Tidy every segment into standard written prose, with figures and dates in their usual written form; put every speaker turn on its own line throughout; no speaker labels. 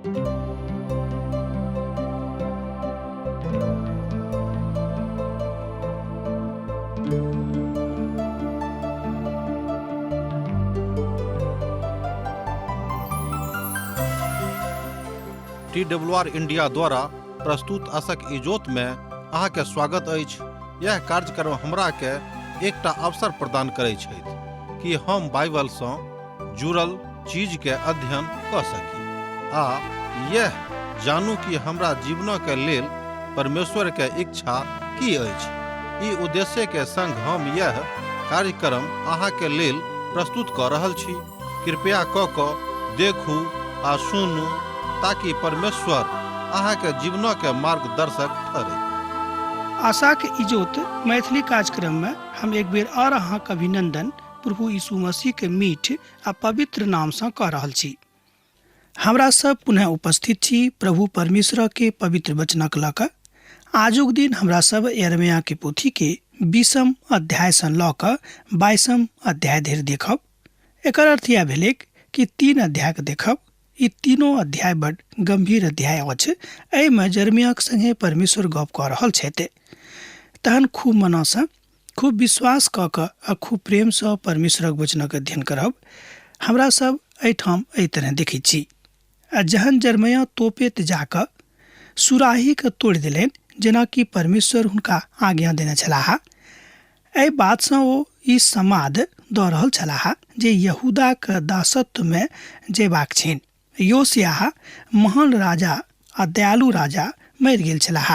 T W R India द्वारा प्रस्तुत असक इजोत में अहाँके स्वागत अछि। यह कार्यक्रम हमरा के एकटा अवसर प्रदान करै छथि कि हम बाइबल सँ जुड़ल चीज के अध्ययन कऽ सकी आ यह जानू कि हमरा जीवनक के लेल परमेश्वर के इच्छा की अछि। ई उद्देश्य के संग हम यह कार्यक्रम अहाँ के लेल प्रस्तुत कऽ रहल छी। कृपया कऽ कऽ देखू आ सुनू ताकि परमेश्वर अहाँ के जीवनक के मार्गदर्शक ठहरै।
आशाक इजोत मैथिली कार्यक्रम में हम एक बेर और अहाँक अभिनंदन प्रभु यीशु मसीह के मीठ आ पवित्र नाम सँ कऽ रहल छी। हमरा सब पुनः उपस्थित छी प्रभु परमेश्वर के पवित्र वचनक लऽ कऽ। आजुक दिन हमरा सब यिर्मयाह के पोथी के 20 अध्याय सँ लऽ कऽ 22 अध्याय धरि देखब। एकर अर्थ यह भेलैक कि 3 अध्याय के देखब। ई तीनों अध्याय बड गंभीर अध्याय अछि। एहिमे यिर्मयाह के संगे परमेश्वर गप कऽ रहल छथि। तहन खूब मनासँ, खूब विश्वास कऽ कऽ आ खूब प्रेमसँ परमेश्वरक वचनक अध्ययन करब। हमरा सब एहिठाम एहि तरह देखै छी। आ जहन यिर्मयाह तोपेत जाकऽ सुराहीके तोड़ि देलनि, जेनाकि परमेश्वर हुनका आज्ञा देने छलाह, एहि बातसँ ओ ई समाद दऽ रहल छलाह जे यहूदाक दासत्वमे जयबाक छनि। योशियाह महान राजा आ दयालु राजा मरि गेल छलाह।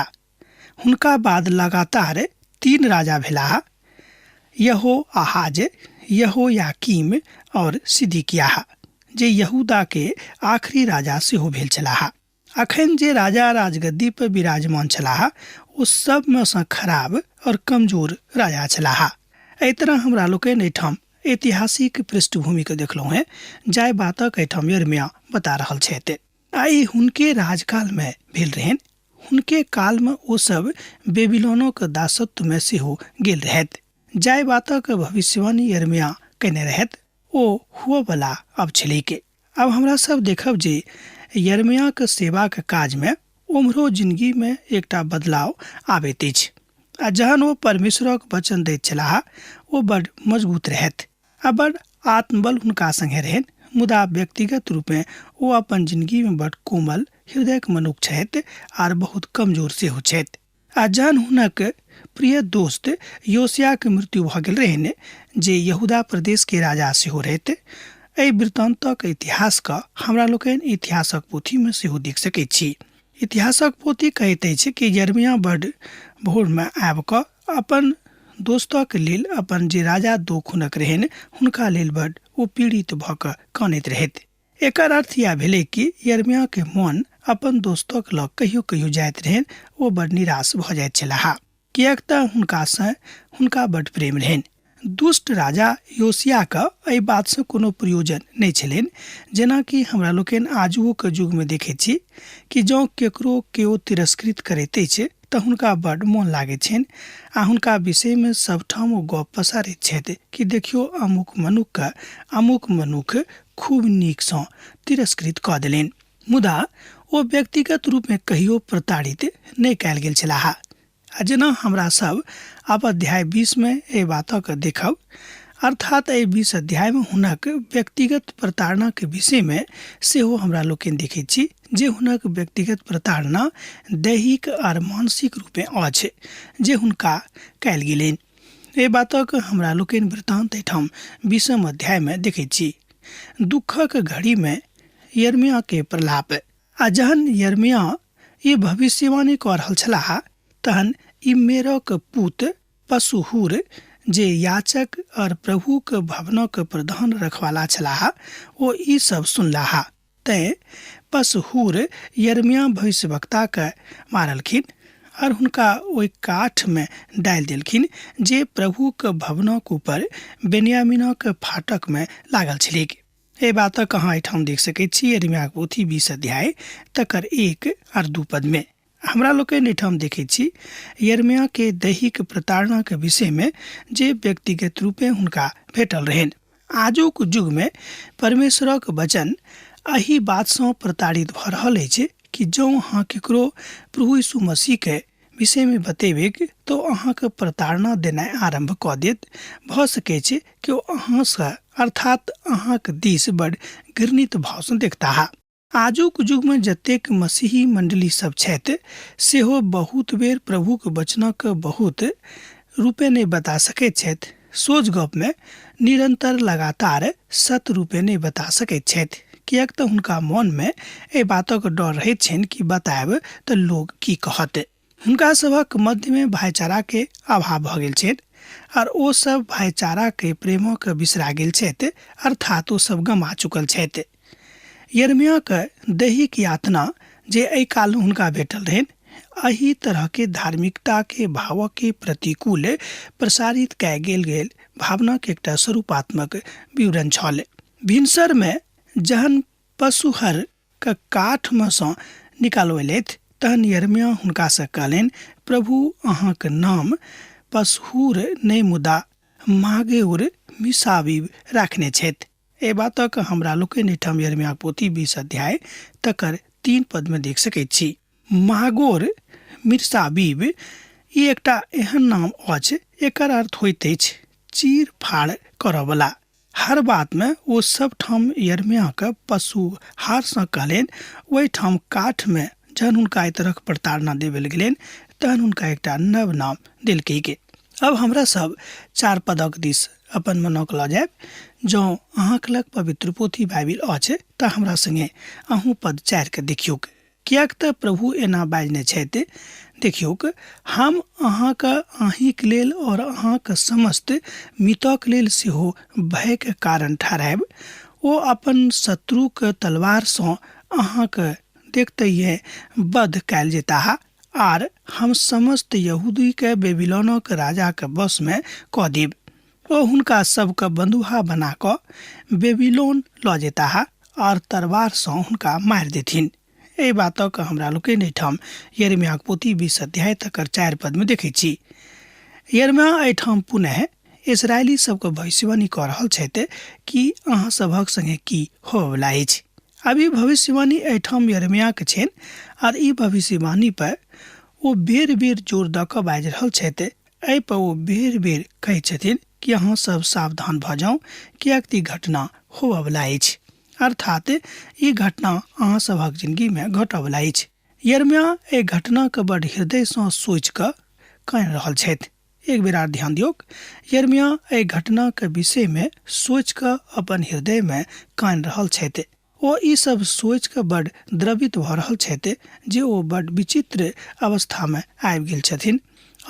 हुनका बाद लगातार 3 राजा भेलाह, यहोआहाज, यहोयाकीम और सिदकिय्याह, जे यहूदा के आखिरी राजा सेहो भेल छलाह। अखन जे राजा राजगद्दी पर विराजमान छलाह ओ सब में सँ खराब और कमजोर राजा छलाह। एहि तरह हमरा लोकनि एहिठाम ऐतिहासिक पृष्ठभूमि के देखलहुँ हेँ, जाहि बातक एहिठाम यिर्मयाह बता रहल छथि। आ ई हुनके राजकाल में भेल रहनि। हुनके काल में ओ सब बेबीलोनक दासत्व में सेहो गेल रहथि। जाहि बातक भविष्यवाणी यिर्मयाह कयने रहथि ओ हुअ बला अब छलैक। अब हमरा सब देखब जे यिर्मयाहक सेवाक काज में उम्हरो जिंदगी में एकटा बदलाव आबैत अछि। आ जहन ओ परमेश्वरक वचन दैत छलाह ओ बड मजबूत रहथि आ बड आत्मबल हुनका संगे रहनि, मुदा व्यक्तिगत रूपेँ ओ अपन जिंदगी में बड कोमल हृदयक मनुख छथि आर बहुत कमजोर सेहो छथि। आ जहन हुनक प्रिय दोस्त योशियाक मृत्यु भऽ गेल रहनि, जे यहूदा प्रदेश के राजा सेहो रहथि, एहि वृत्तान्तक इतिहासक हमरा लोकनि इतिहासक पोथी में सेहो देख सकैत छी। इतिहासक पोथी कहैत अछि कि यिर्मयाह बड भोर में आबि कऽ अपन दोस्तक लेल, अपन जे राजा दोख हुनक रहनि हुनका लेल बड ओ पीड़ित भऽ कऽ कानैत रहथि। एकर अर्थ यैह भेलै कि यिर्मयाह के मन अपन दोस्तक लग कहियो कहियो जाइत रहनि, ओ बड निराश भऽ जाइत छलाह, किएक तऽ हुनका सँ हुनका बड प्रेम रहनि। दुष्ट राजा योशियाह के एहि बात सँ कोनो प्रयोजन नहि छलनि, जेना कि हमरा लोकनि आजुओ के युग में देखैत छी कि जँ केकरो केओ तिरस्कृत करैत अछि तऽ हुनका बड मोन लागैत छनि आ हुनका विषय में सबठाम ओ गप पसारैत छथि कि देखियो अमुक मनुख के अमुक मनुख खूब नीक सँ तिरस्कृत कऽ देलनि। मुदा ओ व्यक्तिगत रूप में कहियो प्रताड़ित नहि कयल गेल छलाह। आ जेना हमरा सब आब अध्याय 20 में एहि बातक देखब, अर्थात एहि 20 अध्याय में हुनक व्यक्तिगत प्रताड़ना के विषय में सेहो हमरा लोकनि देखैत छी जे हुनक व्यक्तिगत प्रताड़ना दैहिक आर मानसिक रूपेँ अछि जे हुनका कयल गेलनि। एहि बातक हमरा लोकनि वृत्तांत एहिठाम 20 अध्याय में देखैत छी। दुखक घड़ी में यिर्मयाह के प्रलाप। आ जहन यिर्मयाह ई भविष्यवाणी कऽ रहल छलाह तहन इम्मेरक पुत पशुहूर, जे याचक और प्रभुक भवनक प्रधान रखवाला छलाह, ओ ई सब सुनलाह। तैं पशहूर यिर्मयाह भविष्यवक्ता के मारलखिन और हुनका ओहि काठ में डालि देलखिन जे प्रभुक भवनक ऊपर बेन्यामीनक फाटक में लागल छलैक। एहि बातक अहाँ एहिठाम देख सकैत छी यिर्मयाहक पोथी 20 अध्याय तकर 1 और 2 पद में। हमरा लोकनि एहिठाम देखैत छी यिर्मयाह के दैहिक प्रताड़ना के विषय में जे व्यक्तिगत रूपे हुनका भेटल रहनि। आजुक युग में परमेश्वरक वचन एहि बातसँ प्रताड़ित भऽ रहल अछि कि जँ अहाँ केकरो प्रभु यीशु मसीहके विषयमे बतेबैक तऽ ओ अहाँके प्रताड़ना देनाइ आरम्भ कऽ देत। भऽ सकैत छै कि ओ अहाँसँ अर्थात अहाँक दिस बड़ घृणित भावसँ देखताह। आजुक युगमे जतेक मसीही मण्डली सभ छथि सेहो बहुत बेर प्रभुक वचनक बहुत रूपेँ नहि बता सकैत छथि। सोझ गपमे निरन्तर लगातार सत रूपेँ नहि बता सकैत छथि किएक तँ हुनका मोनमे एहि बातक डर रहैत छनि कि बतायब तँ लोक की कहत। हुनका सभक मध्यमे भाइचाराके अभाव भऽ गेल छनि आर ओ सभ भाइचाराके प्रेमक बिसरा गेल छथि अर्थात ओ सभ गमा चुकल छथि। यिर्मयाहक दैहिक यातना जे एहि काल हुनका भेटल रहनि एहि तरहके धार्मिकताके भावके प्रतिकूल प्रसारित कए गेल गेल भावनाक एकटा स्वरूपात्मक विवरण छल। भिनसरमे जहन पशुहर क काठमे सँ निकालवलथि तहन यिर्मयाह हुनकासँ कहलनि, प्रभु अहाँक नाम पशहूर नहि मुदा मागेउर मिसाबीब राखने छथि। एहि बातक हमरा लोकनि एहिठाम यिर्मयाहक पोथी 20 अध्याय तकर 3 पदमे देख सकैत छी। मागोर मिर्साबीब ई एकटा एहन नाम अछि एकर अर्थ होइत अछि चीर फाड़ करऽवला। हर बातमे ओ सब ठाम यिर्मयाहके पशु हारसँ कहलनि ओहिठाम काठमे जहन हुनका एहि तरहक प्रताड़ना देबल गेलनि तहन हुनका एकटा नव नाम देलकै। अब हमरा सब 4 पदक दिस अपन मनक लऽ जायब। जँ अहाँक लग पवित्र पोथी बाइबिल अछि तऽ हमरा संगे अहूँ पद 4 के देखियौक। किएक तऽ प्रभु एना बाजने छथि, देखियौक, हम अहाँक अहींक लेल और अहाँक समस्त मितक लेल सेहो भयक कारण ठहरायब। ओ अपन शत्रुक तलवार सँ अहाँक देखतहिये वध कयल जेताह आर हम समस्त यहूदीके बेबीलोनक राजाक वशमे कऽ देब। ओ हुनका सभके बन्धुआ बना कऽ बेबीलोन लऽ जेताह आर तरवारसँ हुनका मारि देथिन। एहि बातक हमरा लोकनि एहिठाम यिर्मयाहक पोथी 20 अध्याय तकर 4 पदमे देखैत छी। यिर्मयाह एहिठाम पुनः इस्राएली सबके भविष्यवाणी कऽ रहल छथि कि अहाँ सभक संगे की होबयवला अछि। आब ई भविष्यवाणी एहिठाम यिर्मयाहके छनि आर ई भविष्यवाणी पर ओ बेर बेर जोर दऽ कऽ बाजि रहल छथि। एहि पर ओ बेर बेर कहै छथिन कि अहाँ सब सावधान भऽ जाउ किएक तऽ ई घटना होबयवला अछि। अर्थात ई घटना अहाँ सभक जिंदगी में घटयवला अछि। यिर्मयाह एहि घटनाके बड़ हृदयसँ सोचि कऽ कानि रहल छथि। एक बेर आर ध्यान दियौक, यिर्मयाह एहि घटनाक विषयमे सोचि कऽ अपन हृदयमे कानि रहल छथि। ओ ई सब सोचि कऽ बड़ द्रवित भऽ रहल छथि जे ओ बड़ विचित्र अवस्थामे आबि गेल छथिन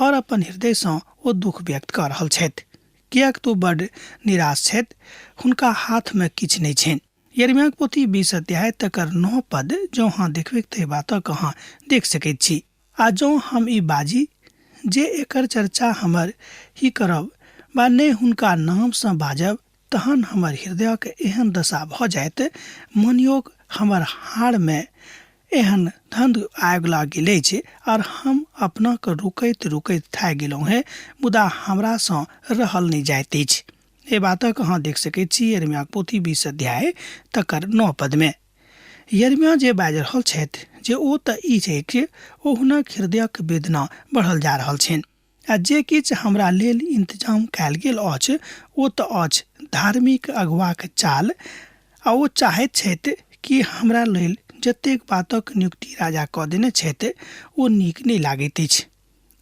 और अपन हृदयसँ ओ दुख व्यक्त कऽ रहल छथि। किएक तऽ ओ बड़ निराश छथि, हुनका हाथमे किछु नहि छनि। यिर्मयाहक पोथी 20 अध्याय तकर 9 पद जँ अहाँ देखबैक तऽ एहि बातक अहाँ देख सकैत छी। आ जँ हम ई बाजी जे एकर चर्चा हमर ही करब वा नहि हुनका नामसँ बाजब तहन हमर हृदयक एहन दशा भऽ जायत मानियोक हमर हाड़मे एहन धन्ध आगि लागि गेल अछि आर हम अपनाके रोकैत रोकैत थाकि गेलहुँ हेँ मुदा हमरासँ रहल नहि जाइत अछि। एहि बातक अहाँ देख सकैत छी यिर्मयाहक पोथी 20 अध्याय तकर 9 पदमे। यिर्मयाह जे बाजि रहल छथि जे ओ तऽ ई छै कि ओ हुनक हृदयक वेदना बढ़ल जा रहल छनि आ जे किछु हमरा लेल इंतजाम कयल गेल अछि ओ तऽ अछि धार्मिक अगुआक चाल आ ओ चाहैत छथि कि हमरा लेल जतेक बातक नियुक्ति राजा कऽ देने छथि ओ नीक नहि लागैत अछि।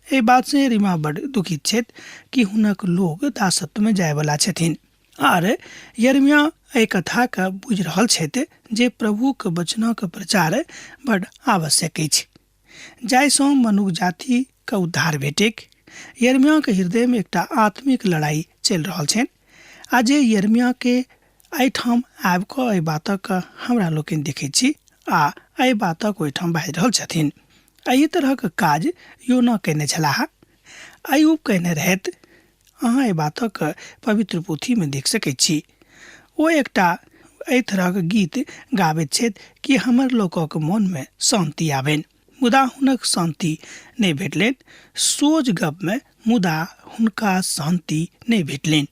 एहि बातसँ यिर्मयाह बड़ दुखित छथि कि हुनक लोग दासत्वमे जायवला छथिन। आर यिर्मयाह एहि कथाके बुझि रहल छथि जे प्रभुक वचनक प्रचार बड़ आवश्यक अछि जाहिसँ मनुख जातिके उद्धार भेटैक। यिर्मयाहके हृदयमे एकटा आत्मिक लड़ाई चलि रहल छनि आ जे यिर्मयाहके एहिठाम आबि कऽ एहि बातक हमरा लोकनि देखैत छी आ एहि बातक ओहिठाम बाजि रहल छथिन। एहि तरहक काज योना कयने छलाह, अयूब कयने रहथि। अहाँ एहि बातक पवित्र पोथीमे देख सकैत छी। ओ एकटा एहि तरहक गीत गाबैत छथि कि हमर लोकक मोनमे शान्ति आबनि, मुदा हुनक शान्ति नहि भेटलनि। सोझ गपमे मुदा हुनका शान्ति नहि भेटलनि।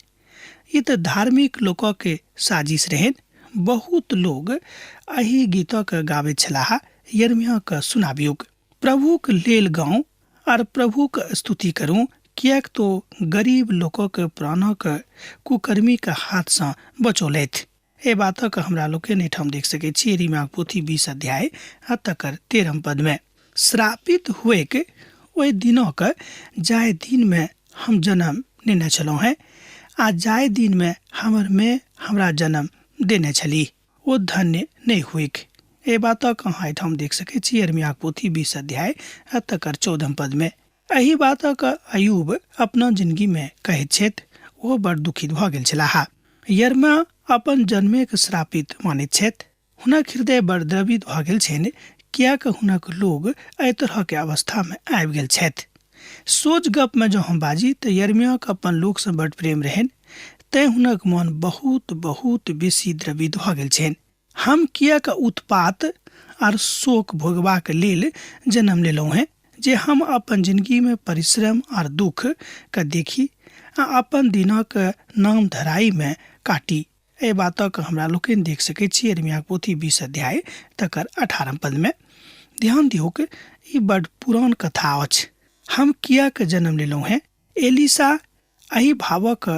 ई तऽ धार्मिक लोकक साजिश रहनि। बहुत लोग एहि गीतक गाबैत छलाह। यिर्मयाह सुनाबियौक, प्रभुक लेल गाउ आर प्रभुक स्तुति करू, किएक तो गरीब लोकक प्राणक कुकर्मीक हाथसँ बचौलथि। एहि बातक हमरा लोकनि एहिठाम देख सकैत छी यिर्मयाहक पोथी 20 अध्याय आ तकर 13 पदमे। श्रापित हुएक ओहि दिनक जाहि दिनमे हम जन्म नेने छलहुँ हेँ आ जाहि दिनमे हमर माय हमरा जन्म देने छलीह, ओ धन्य नहि हुएक। एहि बातक अहाँ एहिठाम देख सकैत छी यिर्मयाहक पोथी 20 अध्याय आ तकर 14 पदमे। एहि बातक अयूब अपना जिनगीमे कहैत छथि, ओ बड़ दुखित भऽ गेल छलाह। यिर्मयाह अपन जन्मेक श्रापित मानैत छथि। हुनक हृदय बड़ द्रवित भऽ गेल छनि, किएक हुनक लोग एहि तरहके अवस्थामे आबि गेल छथि। सोझ गपमे जँ हम बाजी तऽ यिर्मयाहके अपन लोकसँ बड़ प्रेम रहनि, तेँ हुनक मन बहुत बहुत बेसी द्रवित भऽ गेल छनि। हम किएक उत्पात आर शोक भोगबाक लेल जन्म लेलहुँ हेँ, जे हम अपन जिनगीमे परिश्रम आर दुख के देखी आ अपन दिनक नाम धराईमे काटी। एहि बातक हमरा लोकनि देख सकैत छी यिर्मयाहक पोथी 20 अध्याय तकर 18 पदमे। ध्यान दियौक, ई बड पुरान कथा अछि। हम किएक जन्म लेलहुँ हेँ? एलिशा एहि भावक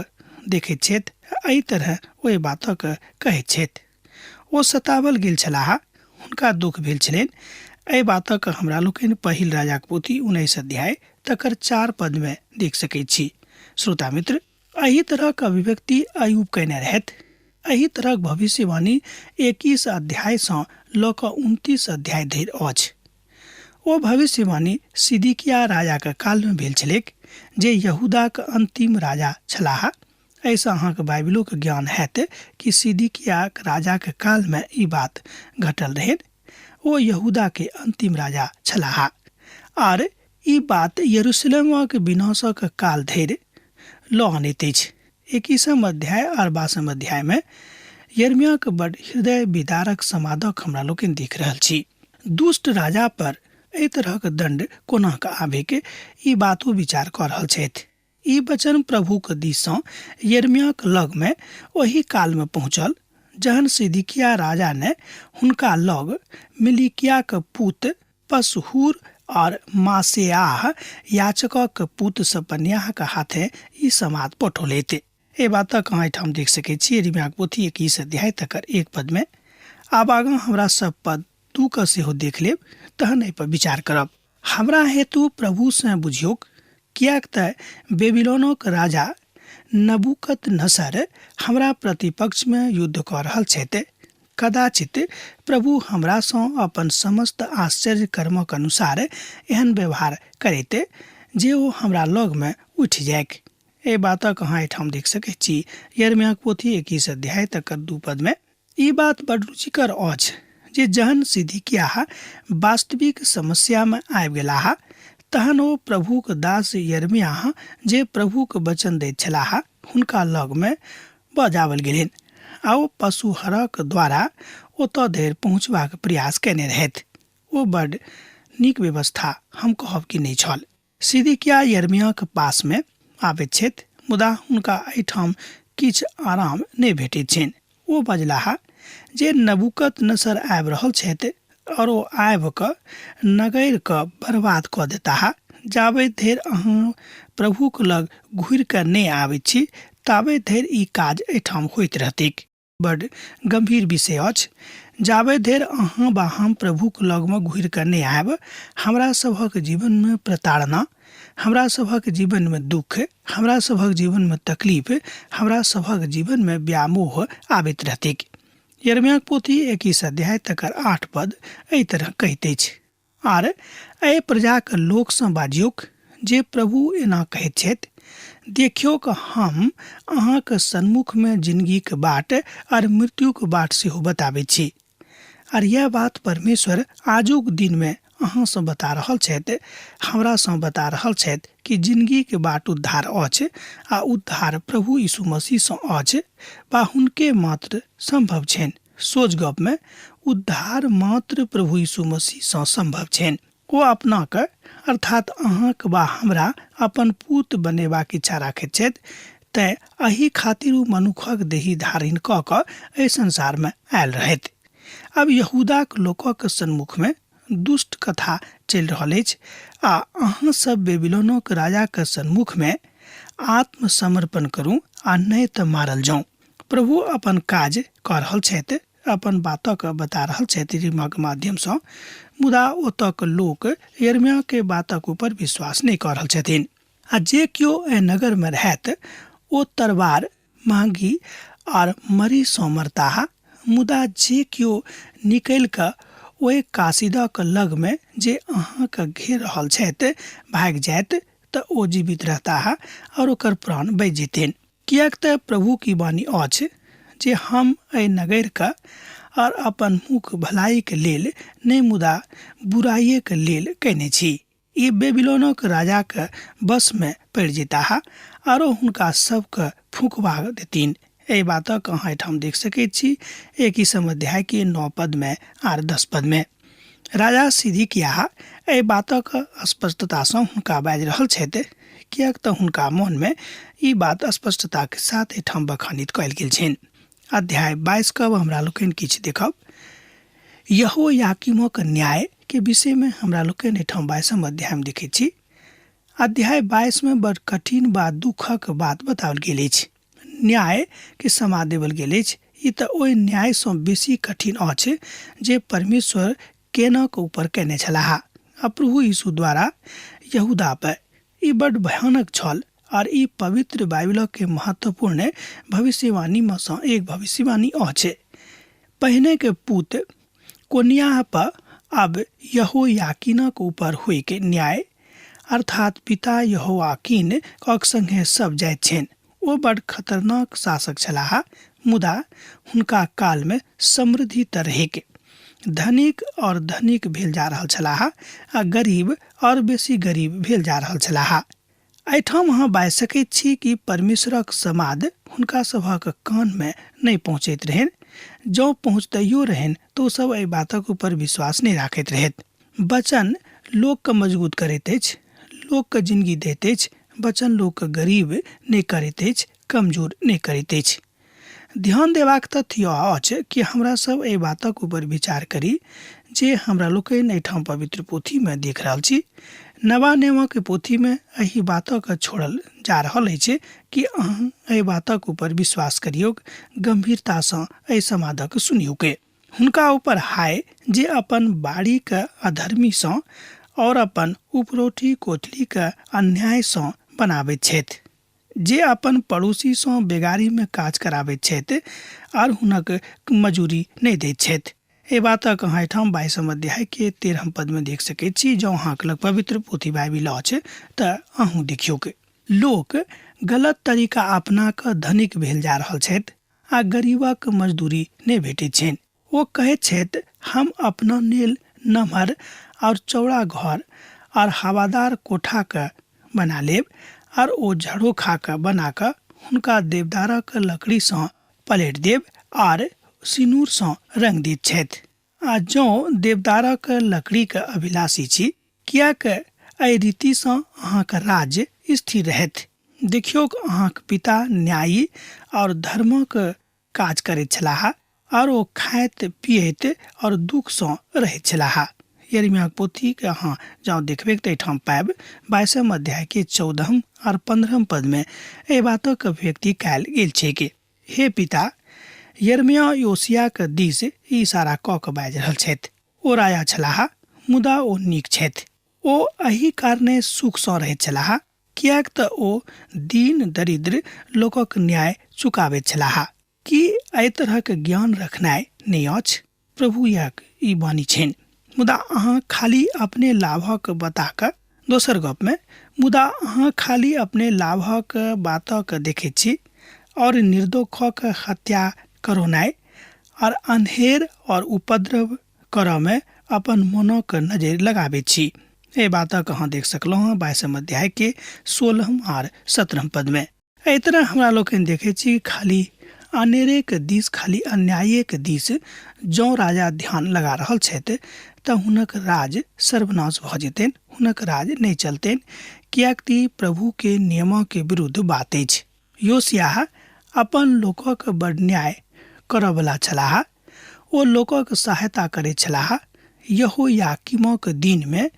देखैत छथि, एहि तरह ओहि बातक कहैत छथि। ओ सतावल गेल छलाह, हुनका दुख भेल छलनि। एहि बातक हमरा लोकनि पहिल राजाक पोथी 19 अध्याय तकर 4 पदमे देख सकैत छी। श्रोता मित्र, एहि तरहक अभिव्यक्ति अयूब कयने रहथि। एहि तरहक भविष्यवाणी 21 अध्यायसँ लऽ कऽ 29 अध्याय धरि अछि। ओ भविष्यवाणी सिदिकिया राजाक कालमे भेल छलैक, जे यहूदाक अन्तिम राजा छलाह। एहिसँ अहाँके बाइबिलोके ज्ञान हैत कि सिदिकियाक राजाक कालमे ई बात घटल रहनि। ओ यहूदाके अन्तिम राजा छलाह आर ई बात यरूशलेमक विनाशक काल धरि लऽ अनैत अछि। 21 अध्याय आर 22 अध्यायमे यिर्मयाहक बड हृदय विदारक समादक हमरा लोकनि देख रहल छी। दुष्ट राजा पर एहि तरहक दण्ड कोना कऽ आबैक, ई बात ओ विचार कऽ रहल छथि। ई वचन प्रभुक दिससँ यिर्मयाहक लगमे ओहि कालमे पहुँचल जहन सिदकिय्याह राजा ने हुनका लग मिलिकियाक पुत पशहूर और मासेयाह याजकक पुत सपन्याहक हाथे ई समाद पठौलथि। एहि बातक अहाँ एहिठाम देख सकैत छी यिर्मयाहक पोथी 21 अध्याय तकर 1 पदमे। आब आगाँ हमरा सब पद 2 के सेहो देख लेब, तहन एहि पर विचार करब। हमरा हेतु प्रभुसँ बुझियौक, किएक तऽ बेबीलोनक राजा नबूकदनेस्सर हमरा प्रतिपक्षमे युद्ध कऽ रहल छथि। कदाचित प्रभु हमरासँ अपन समस्त आश्चर्य कर्मक अनुसार एहन व्यवहार करैत जे ओ हमरा लगमे उठि जाइक। एहि बातक अहाँ एहिठाम देख सकैत छी यिर्मयाहक पोथी 21 अध्याय तकर 2 पदमे। ई बात बड रुचिकर अछि जे जहन सिदकिय्याह वास्तविक समस्यामे आबि गेलाह तहन ओ प्रभुक दास यिर्मयाह जे प्रभुक वचन दैत छलाह हुनका लगमे बजाओल गेलनि आ ओ पशुहरक द्वारा ओतऽ धरि पहुँचबाक प्रयास कयने रहथि। ओ बड नीक व्यवस्था हम कहब कि नहि छल। सिदकिय्याह यिर्मयाहक पासमे आबैत छथि, मुदा हुनका एहिठाम किछु आराम नहि भेटैत छनि। ओ बजलाह जे नबूकदनेस्सर आबि रहल छथि और ओ आबि कऽ नगरि कऽ बर्बाद कऽ देताह। जाबे धरि अहाँ प्रभुक लग घुरि कऽ नहि आबैत छी ताबे धरि ई काज एहिठाम होइत रहतैक। बड गम्भीर विषय अछि। जाबे धरि अहाँ वा हम प्रभुक लगमे घुरि कऽ नहि आयब, हमरा सभक जीवनमे प्रताड़ना, हमरा सभक जीवनमे दुःख, हमरा सभक जीवनमे तकलीफ, हमरा सभक जीवनमे व्यामोह आबैत रहतैक। यिर्मयाहक पोथी 21 अध्याय तकर 8 पद एहि तरह कहैत अछि, आर एहि प्रजाक लोकसँ बाजियौक जे प्रभु एना कहैत छथि, देखियौक हम अहाँक सन्मुखमे जिनगीक बाट आर मृत्युक बाट सेहो बताबैत छी। आर यैह बात परमेश्वर आजुक दिनमे अहाँसँ बता रहल छथि, हमरासँ बता रहल छथि कि जिनगीक बाट उद्धार अछि आ उद्धार प्रभु यीशु मसीहसँ अछि वा हुनके मात्र सम्भव छनि। सोझ गपमे उद्धार मात्र प्रभु यीशु मसीहसँ सम्भव छनि। ओ अपनाके अर्थात अहाँक वा हमरा अपन पूत बनेबाक इच्छा राखैत छथि, तेँ एहि खातिर ओ मनुखक देही धारण कऽ कऽ एहि संसारमे आयल रहथि। आब यहूदाक लोकक सन्मुखमे दुष्ट कथा चलि रहल अछि आ अहाँ सब बेबीलोनक राजाक सन्मुखमे आत्मसमर्पण करू आ नहि तऽ मारल जाउ। प्रभु अपन काज कऽ रहल छथि, अपन बातक बता रहल छथि यिर्मयाक माध्यमसँ, मुदा ओतऽक लोक यिर्मयाके बातक ऊपर विश्वास नहि कऽ रहल छथिन। आ जे केओ एहि नगरमे रहत ओ तरवार, महगी आर मरीसँ मरताह, मुदा जे केओ निकलि कऽ ओहि कासिदक लगमे जे अहाँकेँ घेर रहल छथि भागि जायत तऽ ओ जीवित रहताह और ओकर प्राण बचि जेतनि। किएक तऽ प्रभुक ई वाणी अछि जे हम एहि नगरके और अपन मुख भलाइक लेल नहि मुदा बुराइएक लेल कयने छी। ई बेबीलोनक राजाक वशमे पड़ि जेताह आरो हुनका सभके फुकबा देथिन। एहि बातक अहाँ एहिठाम देख सकैत छी एकैसम अध्यायके 9 पदमे आर 10 पदमे। राजा सिदकिय्याह एहि बातक स्पष्टतासँ हुनका बाजि रहल छथि, किएक तँ हुनका मोनमे ई बात स्पष्टताक साथ एहिठाम बखानित कयल गेल छनि। अध्याय 22 क हमरा लोकनि किछु देखब। यहोयाकीमक न्याय के विषय में हमरा लोकनि एहिठाम 22म अध्याय में देखैत छी। अध्याय 22 में बड़ कठिन बा दुखक बात बताओल गेल अछि। न्याय के समा देवल गेल अछि। ई तऽ ओहि न्याय सँ बेसी कठिन अछि जे परमेश्वर केनक ऊपर कयने छलाह आ प्रभु यीशु द्वारा यहूदा पर। ई बड भयानक छल आर ई पवित्र बाइबिलक के महत्वपूर्ण भविष्यवाणी में सँ एक भविष्यवाणी अछि। पहिने के पुत कोन्याह पर अब यहोयाकीनक ऊपर होइक न्याय, अर्थात पिता यहोआकीन कक संगे सब जाइत छनि। ओ बड खतरनाक शासक छलाह, मुदा हुनका काल में समृद्धि त रहैक। धनिक और धनिक भेल जा रहल छलाह आ गरीब और बेसी गरीब भेल जा रहल छलाह। एहिठाम अहाँ बाजि सकैत छी कि परमेश्वरक समाद हुनका सभक कानमे नहि पहुँचैत रहनि। जँ पहुँचतैयो रहनि तऽ ओ सभ एहि बातक ऊपर विश्वास नहि राखैत रहथि। वचन लोककेँ मजगूत करैत अछि, लोककेँ जिनगी दैत अछि, वचन लोककेँ गरीब नहि करैत अछि, कमजोर नहि करैत अछि। ध्यान देबाक तथ्य अछि कि हमरा सब एहि बातक ऊपर विचार करी जे हमरा लोकनि एहिठाम पवित्र पोथीमे देख रहल छी। नवा नियमक पोथीमे एहि बातक छोड़ल जा रहल अछि कि अहाँ एहि बातक ऊपर विश्वास करियौक, गंभीरतासँ एहि समादक सुनियौक। हुनका ऊपर हाय जे अपन बाड़ीक अधर्मीसँ और अपन उपरौठी कोठलीक अन्यायसँ बनाबैत छथि। जे अपन पड़ोसीसँ बेगारीमे काज कराबैत छथि आर हुनक मजूरी नहि दैत छथि। एहि बातक अहाँ एहिठाम 22म अध्यायके 13म पदमे देख सकैत छी। जँ अहाँक लग पवित्र पोथी बाइबिल अछि तऽ अहूँ देखियौक। लोक गलत तरीका अपना कऽ धनिक भेल जा रहल छथि आ गरीबक मजदूरी नहि भेटैत छनि। ओ कहैत छथि, हम अपना लेल नम्हर और चौड़ा घर और हवादार कोठा के बना लेब और ओ झरोखा के बना कऽ हुनका देवदारक लकड़ी सँ पलटि देब और सिनूर सँ रंग दैत छथि। आ जँ देवदारक लकड़ीक अभिलाषी छी, किएक एहि रीति सँ अहाँक राज्य स्थिर रहत। देखियौक, अहाँक पिता न्यायी और धर्मक काज करैत छलाह और ओ खाइत पियैत और दुख सँ रहैत छलाह। यिर्मयाहक पोथी के अहाँ जँ देखबैक तऽ एहिठाम पायब 22म अध्याय के 14म और 15म पद में एहि बातक अभिव्यक्ति कयल गेल छैक। हे पिता, यिर्मयाह योशियाक दिस ई इशारा कऽ कऽ बाजि रहल छथि। ओ राजा छलाह, मुदा ओ नीक छथि। ओ एहि कारणे सुख सँ रहैत छलाह किएक तँ ओ दीन दरिद्र लोकक न्याय चुकाबैत छलाह। की एहि तरहक ज्ञान रखनाइ नहि अछि? प्रभु यक ई वाणी छनि। मुदा अहाँ खाली अपने लाभक बता कऽ दोसर गपमे, मुदा अहाँ खाली अपने लाभक बातक देखैत छी और निर्दोखक हत्या करौनाइ और अन्हेर और उपद्रव करऽ मे अपन मोनक नजरि लगाबैत छी। एहि बातक अहाँ देख सकलहुँ हँ 22म अध्याय के 16म आर 17म पद मे। एहि तरह हमरा लोकनि देखैत छी खाली अनेरेक दिस, खाली अन्यायेक दिस जँ राजा ध्यान लगा रहल छथि तऽ हुनक राज सर्वनाश भऽ जेतनि, हुनक राज नहि चलतनि, किएक तऽ ई प्रभु के नियमक विरुद्ध बात अछि। योशियाह अपन लोकक बड़ न्याय करयवला छलाह। ओ लोकक सहायता करैत छलाह। यहोयाकीमक दिनमे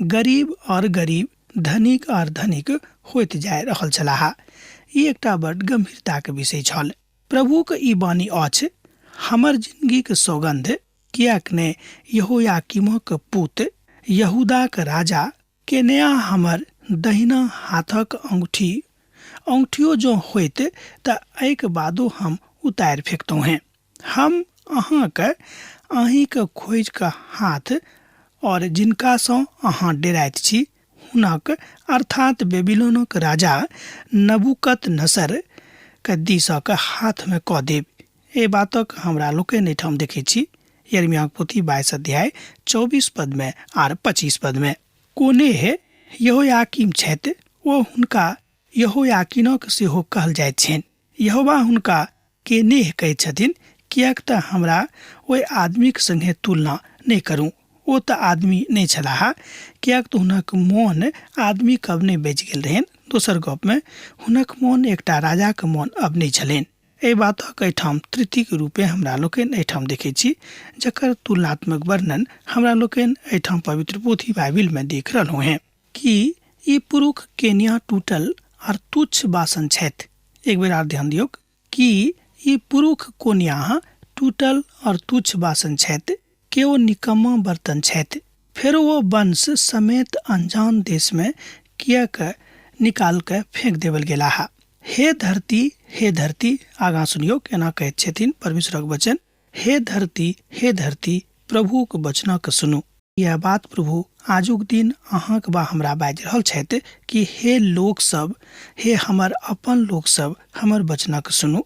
गरीब आओर गरीब, धनिक आओर धनिक होइत जाय रहल छलाह। ई एकटा बड़ गंभीरताक विषय छल। प्रभुक ई वाणी अछि, हमर जिनगीक सौगंध, किएक ने यहोयाकीमक पुत यहूदाक राजा केनया हमर दहिना हाथक अंगूठी अंगूठियो जँ होइत तऽ एहिक बादो हम उतारि फेकतहुँ हेँ। हम अहाँके अहीँके खोजि कऽ हाथ और जिनकासँ अहाँ डेराइत छी हुनक, अर्थात बेबीलोनक राजा नबूकदनेस्सर के दिसक हाथमे कऽ देब। एहि बातक हमरा लोकनि एहिठाम देखैत छी यिर्मयाहक पोथी 22 अध्याय 24 पदमे आर 25 पदमे। कोनेह यहोयाकीम छथि, ओ हुनका यहोयाकीनक सेहो कहल जाइत छनि। यहोवा हुनका केनेह कहैत छथिन, किएक तँ हमरा ओहि आदमीक संगे तुलना नहि करू। ओ तऽ आदमी नहि छलाह, किएक तऽ हुनक मोन आदमीक अब नहि बचि गेल रहनि। दोसर गपमे हुनक मोन एकटा राजाक मोन अब नहि छलनि। एहि बातक एहिठाम तृतीयक रूपेँ हमरा लोकनि एहिठाम देखैत छी, जकर तुलनात्मक वर्णन हमरा लोकनि एहिठाम पवित्र पोथी बाइबिलमे देख रहलहुँ हेँ। कि ई पुरुख केनिया टूटल आर तुच्छ बासन छथि? एक बेर आर ध्यान दियौक। कि ई पुरुख कोनियाह टूटल और तुच्छ बासन छथि? केओ निकम्मा बर्तन छथि? फेरो ओ वंश समेत अनजान देश मे किएक निकाल कऽ फेंक देबल गेलाह? हे धरती, हे धरती, आगाँ सुनियौक, एना कहैत छथिन परमेश्वरक वचन, हे धरती, हे धरती, प्रभुक वचनक सुनू। यैह बात प्रभु आजुक दिन अहाँक बा हमरा बाजि रहल छथि कि हे लोक सब, हे हमर अपन लोक सब, हमर वचनक सुनू।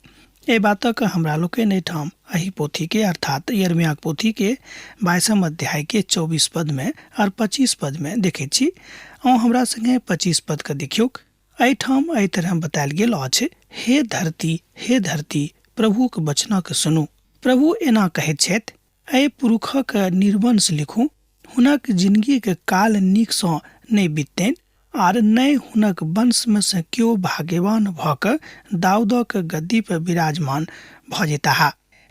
एहि बातक हमरा लोकनि एहिठाम एहि पोथी के अर्थात यिर्मयाक पोथी के 22 अध्याय के 24 पद में और 25 पद में देखैत छी। अहाँ हमरा संगे 25 पद के देखियौक। एहिठाम एहि तरह बतायल गेल अछि, हे धरती, हे धरती, प्रभुक वचनक सुनू। प्रभु एना कहैत छथि, एहि पुरुखक निर्वंश लिखू, हुनक जिनगीक काल नीकसँ नहि बिततनि, आर नहि हुनक वंशमे सँ केओ भाग्यवान भऽ कऽ दाऊदक गद्दी पर विराजमान भऽ जेताह।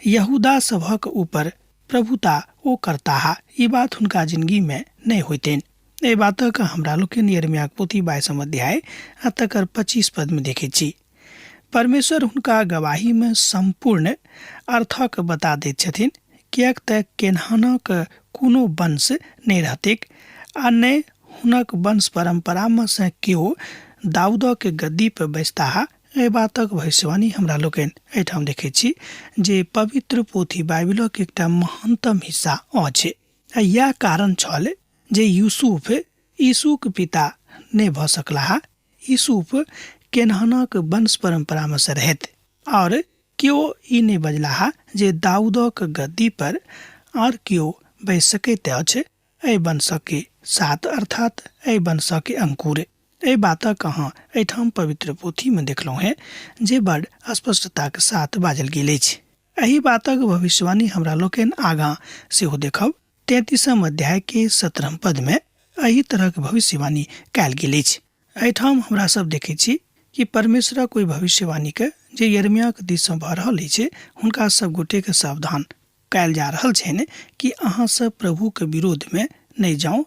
यहूदा सभक ऊपर प्रभुता ओ करताह, ई बात हुनका जिनगीमे नहि होइतनि। एहि बातक हमरा लोकनि यिर्मयाक पोथी 22 अध्याय आ तकर 25 पदमे देखैत छी। परमेश्वर हुनका गवाहीमे सम्पूर्ण अर्थक बता दैत छथिन, किएक तँ केनहानक कोनो वंश नहि रहतैक आ ने हुनक वंश परम्परामे सँ केओ दाऊदक गद्दी पर बैसताह। एहि बातक भविष्यवाणी हमरा लोकनि एहिठाम देखैत छी जे पवित्र पोथी बाइबिलक एकटा महानतम हिस्सा अछि। आ इएह कारण छल जे यूसुफ यीशुक पिता नहि भऽ सकलाह। यूसुफ केनहानक वंश परम्परामे सँ रहथि आओर केओ ई नहि बजलाह जे दाऊदक गद्दी पर आओर केओ बैस सकैत अछि एहि वंशक साथ, अर्थात एहि वंशक अंकुर। एहि बातक अहाँ एहिठाम पवित्र पोथीमे देखलहुँ हेँ जे बड़ स्पष्टताक साथ बाजल गेल अछि। एहि बातक भविष्यवाणी हमरा लोकनि आगाँ सेहो देखब। 33 अध्याय के 17 पद में एहि तरहक भविष्यवाणी कयल गेल अछि। एहिठाम हमरा सब देखैत छी कि परमेश्वरक ओहि भविष्यवाणी के जे यिर्मयाक दिस सँ भऽ रहल अछि, हुनका सब गोटे के सावधान कयल जा रहल छनि कि अहाँ सब प्रभु के विरोध में नहि जाउ।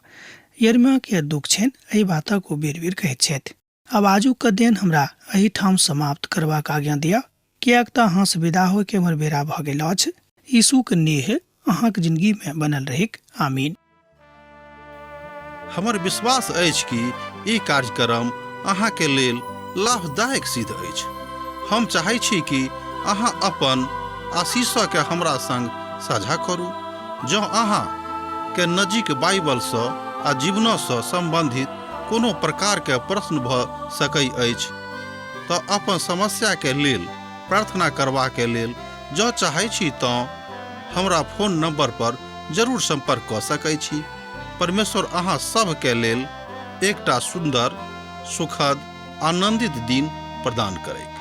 यिर्मयाह के दुख छनि, एहि बातक ओ बेर-बेर कहैत छथि। आब आजुक अध्ययन हमरा एहिठाम समाप्त करबाक आज्ञा दिअ, किएक तँ अहाँसँ विदा होइके हमर बेरा भऽ गेल अछि। यीशुक नेह अहाँक जिनगीमे बनल रहैक। आमीन।
हमर विश्वास अछि कि ई कार्यक्रम अहाँके लेल लाभदायक सिद्ध अछि। हम चाहै छी कि अहाँ अपन आशीषके हमरा संग साझा करू। जँ अहाँ के नजीक बाइबलसँ आ जीवनसँ सम्बन्धित कोनो प्रकारके प्रश्न भऽ सकै अछि तऽ अपन समस्याके लेल प्रार्थना करबाके लेल जँ चाहै छी तँ हमरा फोन नंबर पर जरूर संपर्क कऽ सकै छी। परमेश्वर अहाँ सभके लेल एकटा सुन्दर, सुखद, आनंदित दिन प्रदान करैत।